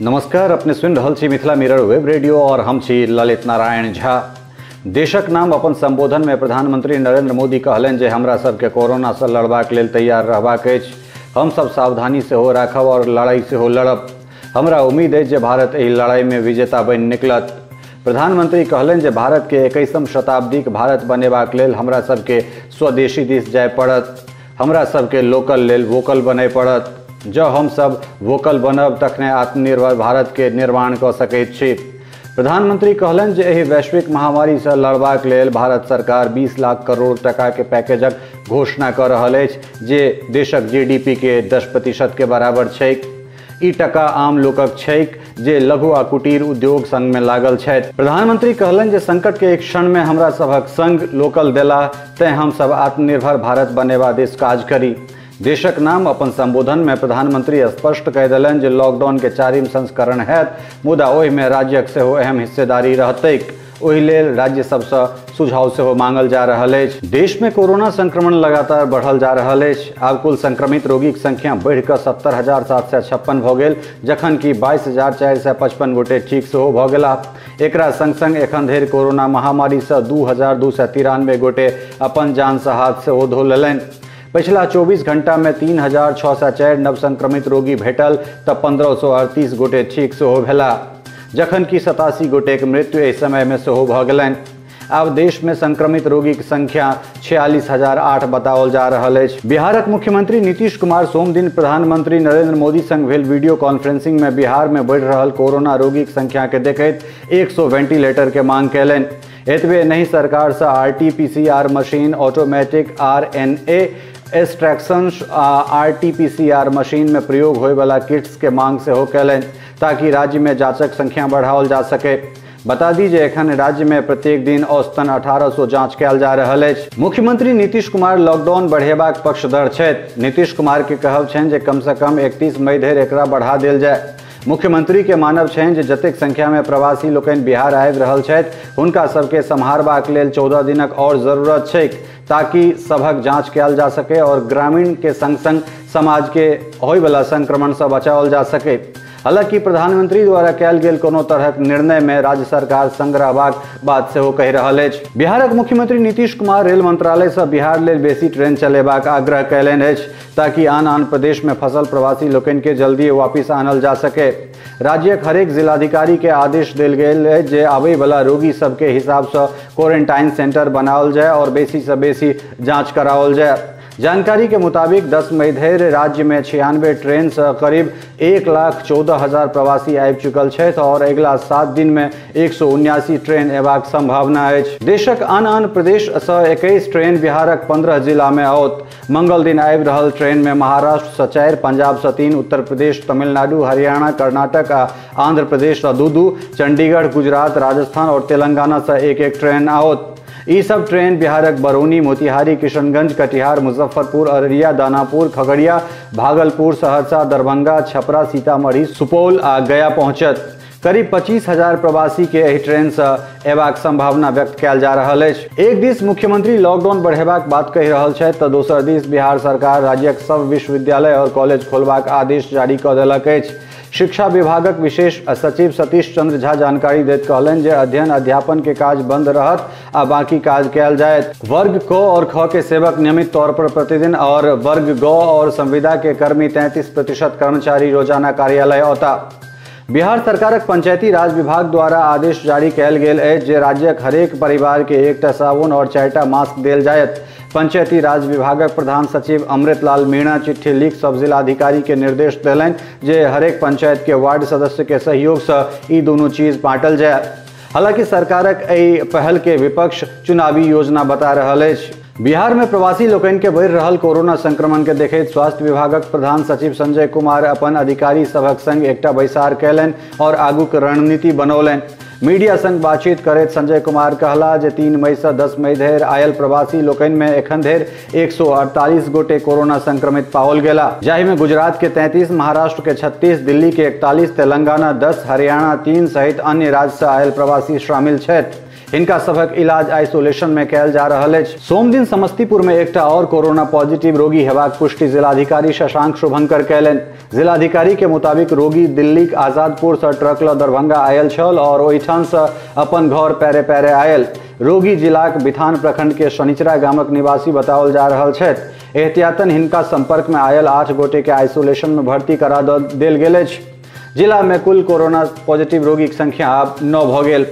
नमस्कार, अपने सुनि रहल छी मिथिला मिरर वेब रेडियो और हम छी ललित नारायण झा। देशक नाम अपन संबोधन में प्रधानमंत्री नरेंद्र मोदी कहलनि जे हमरा सबके कोरोना से लड़बाक लेल तैयार रहबाक अछि। हम सब सावधानी सेहो राखब और लड़ाई सेहो लड़ब। हमरा उम्मीद अछि जे भारत एहि लड़ाई में विजेता बनि निकलत। प्रधानमंत्री कहलनि जे भारत के 21वीं शताब्दीक भारत बनेबाक लेल हमरा सबके स्वदेशी दिस जाय पड़त। हमरा सबके लोकल लेल वोकल बनय पड़त। जँ हम सब वोकल बनब तखने आत्मनिर्भर भारत के निर्माण कऽ सकैत छी। प्रधानमंत्री कहलनि जे एहि वैश्विक महामारी से लड़बाक लेल भारत सरकार 20 लाख करोड़ टका के पैकेजक घोषणा कऽ रहल अछि, जे देशक जीडीपी के 10% के बराबर छैक। ई टका आम लोकक छैक जे लघु आ कुटीर उद्योग संग में लागल छथि। प्रधानमंत्री कहलनि जे संकट के एक क्षण में हमरा सभक संग लोकल देला, तें हम सब आत्मनिर्भर भारत बनेबा दिस काज करी। देशक नाम अपन संबोधन में प्रधानमंत्री स्पष्ट कहि देलनि जे लॉकडाउन के 4म संस्करण हैत, मुदा ओहिमे राज्यक सेहो अहम हिस्सेदारी रहतैक। ओहि लेल राज्य सबसँ सुझाव सेहो मांगल जा रहल अछि। देश में कोरोना संक्रमण लगातार बढ़ल जा रहल अछि। आब कुल संक्रमित रोगीक संख्या बढ़िकऽ 70,756 भऽ गेल, जखन कि 22,455 गोटे ठीक सेहो भऽ गेलाह। एकरा संग संग एखन धरि कोरोना महामारीसँ 2,293 गोटे अपन जानसँ हाथ सेहो धो लेलनि। पछिला 24 घंटा में 3,604 नव संक्रमित रोगी भेटल तऽ 1,538 गोटे ठीक सेहो भेला, जखन कि 87 गोटेक मृत्यु एहि समय में सेहो भऽ गेलनि। आब देश में संक्रमित रोगीक संख्या 46,008 बताओल जा रहल अछि। बिहारक मुख्यमंत्री नीतीश कुमार सोमदिन प्रधानमंत्री नरेंद्र मोदी संग भेल वीडियो कॉन्फ्रेंसिंग में बिहार में बढ़ि रहल कोरोना रोगीक संख्या के देखैत 100 वेंटिलेटर के मांग कयलनि। एतबे नहि, सरकार से RTPCR machine, automatic RNA extraction आ आरटीपीसीआर मशीन में प्रयोग होयवला किट्स के मांग सेहो कयलनि, ताकि राज्य में जांचक संख्या बढ़ाओल जा सके। बता दी जे एखन राज्य में प्रत्येक दिन औसतन 1800 जांच कयल जा रहल अछि। मुख्यमंत्री नीतीश कुमार लॉकडाउन बढ़ेबाक पक्षधर छथि। नीतीश कुमार के कहब छनि जे कम से कम 31 मई धरि एकरा बढ़ा देल जाय। मुख्यमंत्री के मानब छनि जे जतेक संख्या में प्रवासी लोकनि बिहार आबि रहल छथि, हुनका सबके सम्हारबाक लेल 14 दिनक और जरूरत छैक, ताकि सभक जांच कयल जा सके और ग्रामीण के संग संग समाज के होयवला संक्रमण से बचाओल जा सके। हालांकि प्रधानमंत्री द्वारा कयल गेल कोनो तरहक निर्णय में राज्य सरकार संग रहबाक बात सेहो कहि रहल अछि। बिहारक मुख्यमंत्री नीतीश कुमार रेल मंत्रालय से बिहार लेल बेसी ट्रेन चलेबाक आग्रह कयलनि अछि, ताकि आन आन प्रदेश में फसल प्रवासी लोकनि के जल्दी वापिस आनल जा सके। राज्यक हरेक जिलाधिकारी के आदेश देल गेल अछि जे आबयवला रोगी सबके हिसाब से क्वारेंटाइन सेंटर बनाओल जाय और बेसी से बेसी जाँच कराओल जाय। जानकारी के मुताबिक 10 मई धरि राज्य में 96 ट्रेन से करीब 1,14,000 प्रवासी आबि चुकल छथि और अगिला 7 दिन में 179 ट्रेन अयबाक संभावना अछि। देशक आन आन प्रदेश से 21 ट्रेन बिहारक 15 जिला में आओत। मंगल दिन आबि रहल ट्रेन में महाराष्ट्र से 4, पंजाब से 3, उत्तर प्रदेश, तमिलनाडु, हरियाणा, कर्नाटक आ आंध्र प्रदेश से 2-2, चंडीगढ़, गुजरात, राजस्थान और तेलंगाना से 1-1 ट्रेन आओत। ई सब ट्रेन बिहारक बरौनी, मोतिहारी, किशनगंज, कटिहार, मुजफ्फरपुर, अररिया, दानापुर, खगड़िया, भागलपुर, सहरसा, दरभंगा, छपरा, सीतामढ़ी, सुपौल आ गया पहुंचत। करीब 25,000 प्रवासी के एहि ट्रेन से अयबाक संभावना व्यक्त कयल जा रहल अछि। एक दिस मुख्यमंत्री लॉकडाउन बढ़ेबाक बात कहि रहल छथि तऽ दोसर दिस बिहार सरकार राज्यक सब विश्वविद्यालय और कॉलेज खोलबाक आदेश जारी कऽ देलक अछि। शिक्षा विभागक विशेष सचिव सतीश चंद्र झा जानकारी दैत कहलनि जे अध्ययन अध्यापन के काज बंद रहत आ बाकी काज कयल जायत। वर्ग क और ख के सेवक नियमित तौर पर प्रतिदिन और वर्ग ग और संविदा के कर्मी 33% कर्मचारी रोजाना कार्यालय औता। बिहार सरकारक पंचायती राज विभाग द्वारा आदेश जारी कयल गेल अछि जे राज्यक हरेक परिवार के 1टा साबुन और 4टा मास्क देल जायत। पंचायती राज विभागक प्रधान सचिव अमृत लाल मीणा चिट्ठी लिख सब जिलाधिकारी के निर्देश देलनि जे हरेक पंचायत के वार्ड सदस्य के सहयोग से ई दुनू चीज बांटल जाय। हालांकि सरकारक एहि पहल के विपक्ष चुनावी योजना बता रहल अछि। बिहार में प्रवासी लोकनि के बढ़ि रहल कोरोना संक्रमण के देखैत स्वास्थ्य विभागक प्रधान सचिव संजय कुमार अपन अधिकारी सभक संग एकटा बैसार कयलनि और आगूक रणनीति बनौलनि। मीडिया संग बातचीत करैत संजय कुमार कहला जे 3 मई से 10 मई धरि आयल प्रवासी लोकनि में एखन धरि 148 गोटे कोरोना संक्रमित पाओल गेला, जाहि में गुजरात के 33, महाराष्ट्र के 36, दिल्ली के 41, तेलंगाना 10, हरियाणा 3 सहित अन्य राज्य से आयल प्रवासी शामिल छथि। हिनका सभक इलाज आइसोलेशन में कयल जा रहल अछि। सोमदिन समस्तीपुर में एकटा और कोरोना पॉजिटिव रोगी हेबाक पुष्टि जिलाधिकारी शशांक शुभंकर कयलनि। जिलाधिकारी के मुताबिक रोगी दिल्लीक आजादपुर से ट्रक ल दरभंगा आयल छल और ओहिठाम से अपन घर पैरे पैरे आयल। रोगी जिलाक बिथान प्रखंड के शनिचरा गामक निवासी बताओल जा रहल छथि। एहतियातन हिनका संपर्क में आयल 8 गोटे के आइसोलेशन में भर्ती करा देल गेल अछि। जिला में कुल कोरोना पॉजिटिव रोगीक संख्या आब 9 भऽ गेल।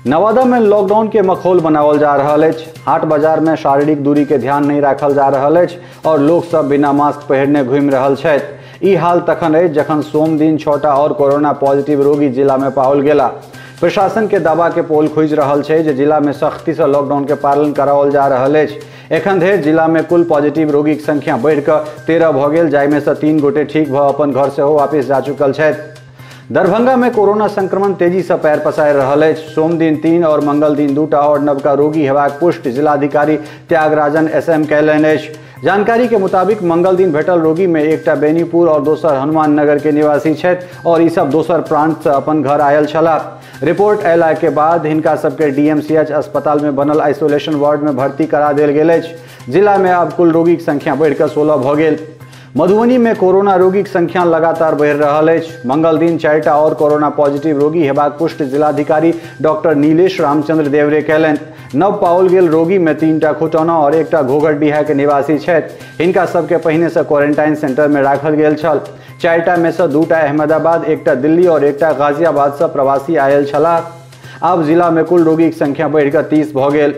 नवादा में लॉकडाउन के मखौल बनाओल जा रहल अछि। हाट बाजार में शारीरिक दूरी के ध्यान नहीं राखल जा रहल अछि और लोक सब बिना मास्क पहिरने घूमि रहल छथि। ई हाल तखन अछि जखन सोमदिन 6टा और कोरोना पॉजिटिव रोगी जिला में पाओल गेला। प्रशासन के दावा के पोल खुजि रहल छै जे जिला में सख्ती से लॉकडाउन के पालन कराओल जा रहल अछि। एखन धरि जिला में कुल पॉजिटिव रोगीक संख्या बढ़िकऽ 13 भऽ गेल, जाहिमे से 3 गोटे ठीक भऽ अपन घर सेहो वापिस जा चुकल छथि। दरभंगा में कोरोना संक्रमण तेजी से पैर पसारि रहल अछि। सोमदिन 3 और मंगल दिन 2टा और नवका रोगी हेबाक पुष्टि जिलाधिकारी त्यागराजन एसएम कयलनि अछि। जानकारी के मुताबिक मंगल दिन भेटल रोगी में एकटा बेनीपुर और दोसर हनुमान नगर के निवासी छथि और ई सब दोसर प्रांत से अपन घर आयल छलाह। रिपोर्ट अयला के बाद हिनका सबके डीएमसीएच अस्पताल में बनल आइसोलेशन वार्ड में भर्ती करा देल गेल अछि। जिला में आब कुल रोगीक संख्या बढ़िकऽ 16 भऽ गेल। मधुबनी में कोरोना रोगीक संख्या लगातार बढ़ि रहल अछि। मंगल दिन 4टा और कोरोना पॉजिटिव रोगी हेबाक पुष्टि जिलाधिकारी डॉक्टर नीलेश रामचंद्र देवरे कयलनि। नव पाओल गेल रोगी में 3टा खुटौना और 1टा घोघरडीहा के निवासी छथि। हिनका सबके पहिने से क्वारेंटाइन सेंटर में राखल गेल छल। 4टा में से 2टा अहमदाबाद, 1टा दिल्ली और 1टा गाजियाबाद से प्रवासी आयल छलाह। आब जिला में कुल रोगीक संख्या बढ़िकऽ 30 भऽ गेल।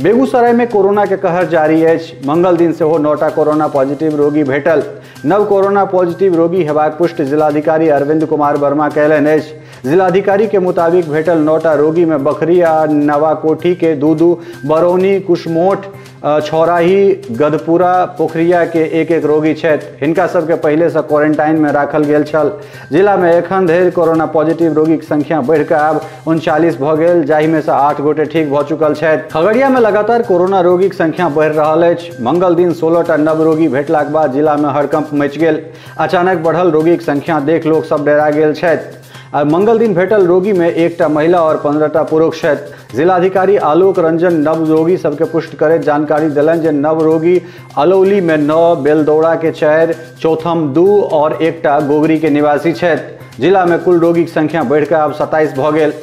बेगूसराय में कोरोना के कहर जारी अछि। मंगल दिन सेहो 9टा कोरोना पॉजिटिव रोगी भेटल। नव कोरोना पॉजिटिव रोगी हेबाक पुष्टि जिलाधिकारी अरविंद कुमार वर्मा कयलनि अछि। जिलाधिकारी के मुताबिक भेटल 9टा रोगी में बखरी आ नवाकोठी के 2-2, बरौनी, कुशमोठ, छौराही, गदपुरा, पोखरिया के 1-1 रोगी छथि। हिनका सबके पहिले से क्वारेंटाइन में राखल गेल छल। जिला में एखन धरि कोरोना पॉजिटिव रोगीक संख्या बढ़िकऽ आब 39 भऽ गेल, जाहिमे से 8 गोटे ठीक भऽ चुकल छथि। खगड़िया में लगातार कोरोना रोगीक संख्या बढ़ि रहल अछि। मंगल दिन 16टा नव रोगी भेटलाक बाद जिला में हड़कंप मचि गेल। अचानक बढ़ल रोगीक संख्या देख लोक सब डरा गेल छथि। मंगल दिन भेटल रोगी में 1टा महिला और 15टा पुरुष छथि। जिलाधिकारी आलोक रंजन नव रोगी सबके पुष्टि करैत जानकारी देलनि जे नव रोगी अलौली में 9, बेलदौड़ा के 4, चौथम 2 और 1टा गोगरी के निवासी छथि। जिला में कुल रोगीक संख्या बढ़िकऽ आब 27 भऽ गेल।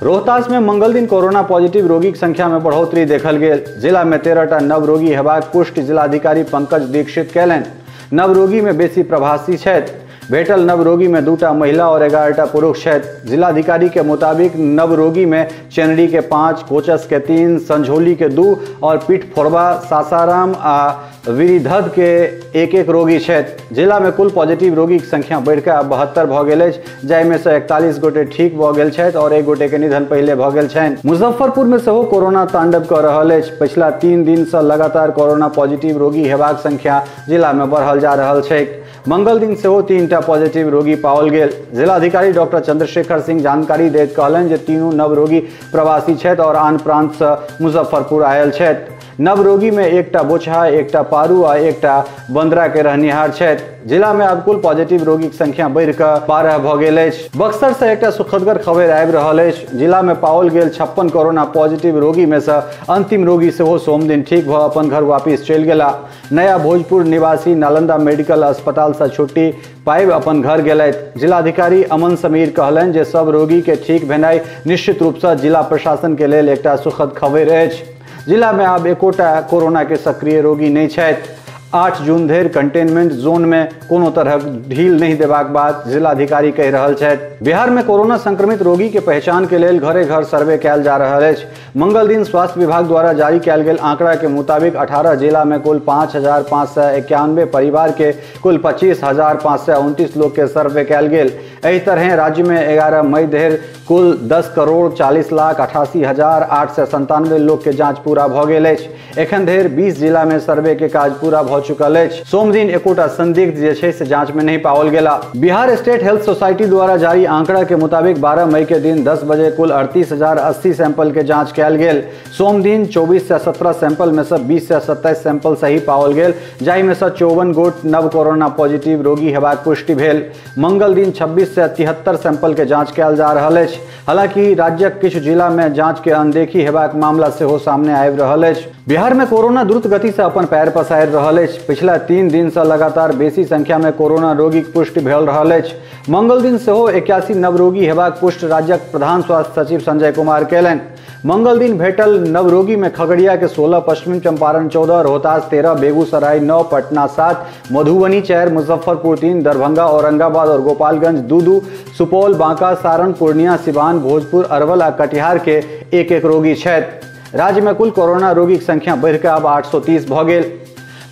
रोहतास में मंगल दिन कोरोना पॉजिटिव रोगीक संख्या में बढ़ोतरी देखल गेल। जिला में 13टा नव रोगी हेबाक पुष्टि जिलाधिकारी पंकज दीक्षित कयलनि। नव रोगी में बेसी प्रवासी छथि। भेटल नव रोगी में 2टा महिला और 11टा पुरुष छथि। जिलाधिकारी के मुताबिक नव रोगी में चेनरी के 5, कोचस के 3, संझौली के 2 और पीठफोड़बा, सासाराम आ विरिधद के 1-1 रोगी छथि। जिला में कुल पॉजिटिव रोगीक संख्या बढ़िकऽ आब 72 भऽ गेल अछि, जाहिमे से 41 गोटे ठीक भऽ गेल छथि और 1 गोटे के निधन पहिले भऽ गेल छनि। मुजफ्फरपुर में सेहो कोरोना तांडव कऽ रहल अछि। पछिला 3 दिन से लगातार कोरोना पॉजिटिव रोगी हेबाक संख्या जिला में बढ़ल जा रहल छै। मंगल दिन सेहो 3टा पॉजिटिव रोगी पाओल गेल। जिलाधिकारी डॉक्टर चंद्रशेखर सिंह जानकारी दैत कहलनि जे 3 नव रोगी प्रवासी छथि और आन प्रांत से मुजफ्फरपुर आयल छथि। नव रोगी में 1टा बोचहा, 1टा पारू आ 1टा बंदरा के रहनिहार छथि। जिला में आब कुल पॉजिटिव रोगीक संख्या बढ़िकऽ 12 भऽ गेल अछि। बक्सर से एकटा सुखदगर खबर आबि रहल अछि। जिला में पाओल गेल 56 कोरोना पॉजिटिव रोगी में से अंतिम रोगी सेहो सोमदिन ठीक भऽ अपन घर वापिस चलि गेला। नया भोजपुर निवासी नालंदा मेडिकल अस्पताल से छुट्टी पाबि अपन घर गेलथि। जिलाधिकारी अमन समीर कहलनि जे सब रोगी के ठीक भेनाइ निश्चित रूप से जिला प्रशासन के लेल एकटा सुखद खबर अछि। जिला में आब एकोटा कोरोना के सक्रिय रोगी नहीं छथि। 8 जून धरि कंटेनमेंट जोन में कोनो तरहक ढील नहीं देबाक बात जिलाधिकारी कहि रहल छथि। बिहार में कोरोना संक्रमित रोगी के पहचान के लेल घरे घर सर्वे कयल जा रहल अछि। मंगल दिन स्वास्थ्य विभाग द्वारा जारी कयल गेल आंकड़ा के मुताबिक 18 जिला में कुल 5,591 परिवार के कुल 25,529 लोग के सर्वे कयल गेल। एहि तरह राज्य में 11 मई धरि कुल 10,40,88,897 लोग के जांच पूरा भऽ गेल अछि। एखन धरि 20 जिला में सर्वे के काज पूरा भऽ चुकल अछि। सोमदिन एकोटा संदिग्ध जे छै से जांच में नहीं पाओल गेला। बिहार स्टेट हेल्थ सोसाइटी द्वारा जारी आंकड़ा के मुताबिक 12 मई के दिन 10 बजे कुल 38,080 सैंपल के जांच कयल गेल। सोमदिन 2417 सैंपल में से 2027 सैंपल सही पाओल गेल, जाहि में से 54 गोट नव कोरोना पॉजिटिव रोगी हेबाक पुष्टि भेल। मंगल दिन 2673 सैंपल के जांच कयल जा रहल अछि। अछि। हालांकि राज्यक किछु जिला में जांच के अनदेखी हेबाक मामला सेहो सामने आबि रहल अछि। बिहार में कोरोना द्रुत गति से अपन पैर पसारि रहल अछि। पिछला 3 दिन से लगातार बेसी संख्या में कोरोना रोगीक पुष्टि भेल रहल अछि। मंगल दिन सेहो 81 नव रोगी हेबाक पुष्टि राज्यक प्रधान स्वास्थ्य सचिव संजय कुमार कयलनि। मंगल दिन भेटल नव रोगी में खगड़िया के 16, पश्चिमी चंपारण 14, रोहतास 13, बेगूसराय 9, पटना 7, मधुबनी 4, मुजफ्फरपुर 3, दरभंगा, औरंगाबाद और गोपालगंज 2-2, सुपौल, बांका, सारण, पूर्णिया, सिवान, भोजपुर, अरवल आ कटिहार के 1-1 रोगी छथि। राज्य में कुल कोरोना रोगी के संख्या बढ़िकऽ आब 830 भऽ गेल।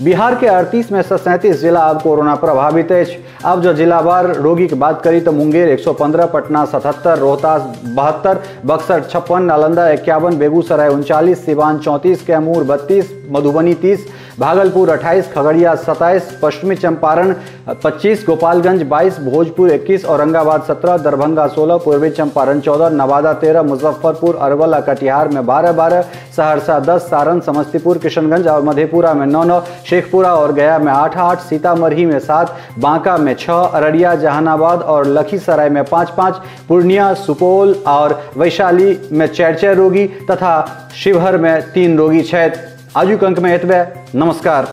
बिहार के 38 में से 37 जिला अब कोरोना प्रभावित अछि। अब जो जिलावार रोगी की बात करी तो मुंगेर 115, पटना 77, रोहतास 72, बक्सर 56, नालंदा 51, बेगूसराय 39, सिवान 34, कैमूर 32, मधुबनी 30, भागलपुर 28, खगड़िया 27, पश्चिमी चंपारण 25, गोपालगंज 22, भोजपुर 21, औरंगाबाद 17, दरभंगा 16, पूर्वी चंपारण 14, नवादा 13, मुजफ्फरपुर, अरवल आ कटिहार में 12-12, सहरसा 10, सारण, समस्तीपुर, किशनगंज और मधेपुरा में 9-9, शेखपुरा और गया में 8-8, सीतामढ़ी में 7, बांका में 6, अररिया, जहानाबाद और लखीसराय में 5-5, पूर्णिया, सुपौल और वैशाली में 4-4 रोगी तथा शिवहर में 3 रोगी छथि। आजुक अंक में एतबे। नमस्कार।